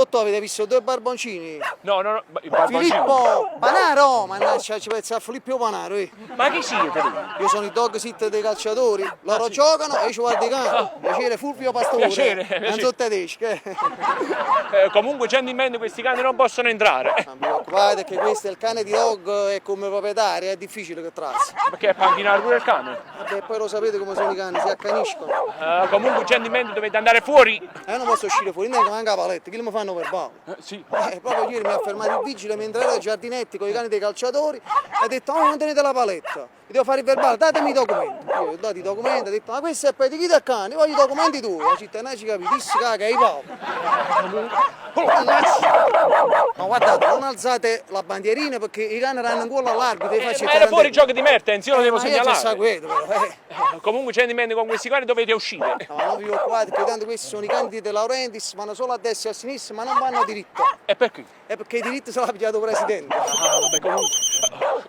Dottore, avete visto due barboncini? No, no, no, i barboncini. Filippo Panaro! Mannaggia, ci pensa a Filippo Panaro, eh. Ma chi siete voi? Io sono il dog sitter dei calciatori, loro giocano e io ci guardo i cani. Piacere, Fulvio Pastore. Piacere, piacere. Non so tedesco. eh. Eh, comunque, gentilmente questi cani non possono entrare. Non vi preoccupate che questo è il cane di dog e come proprietario è difficile che trassi. Perché è panchinare pure il cane. Vabbè, poi lo sapete come sono i cani, si accaniscono. Eh, comunque, gentilmente dovete andare fuori. E io non posso uscire fuori, neanche manca la paletta, che mi fanno verbale. Eh, sì. Eh, proprio ieri mi ha fermato il vigile mentre ero ai giardinetti con i cani dei calciatori e ha detto oh, non tenete la paletta, vi devo fare il verbale, datemi i documenti. Io gli ho dato i documenti, ha detto ma questo è per di chi del cane, io voglio i documenti tuoi. La città non ci capì, disse che è i paolo. Ma guardate, non alzate la bandierina perché i cani ranno in culo all'arbitro. Eh, ma era fuori gioco di Mertens, io lo devo Ma io già segnalare. seguito però, eh. Eh, Comunque, gentilmente con questi cani dovete uscire. No, ma non vi preoccupate che tanto questi sono i cani di De Laurentiis, vanno solo a destra e a sinistra, ma non vanno diritto. E perché? È perché i diritti se l'ha pigliato il presidente. Ah, vabbè, comunque.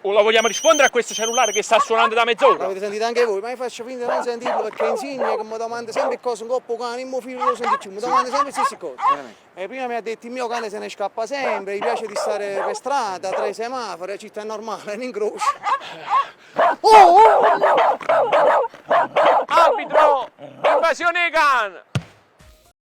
O la vogliamo rispondere a questo cellulare che sta suonando da mezz'ora? L'avete sentito anche voi, ma io faccio finta di non sentirlo perché insegna che mi domanda sempre cose un coppo cane, il mio figlio lo sente più, mi domanda sempre le stesse cose. E prima mi ha detto il mio cane se ne scappa sempre, gli piace di stare per strada, tra i semafori, la città è normale, è un incrocio. Oh! oh! Arbitro! Invasione can!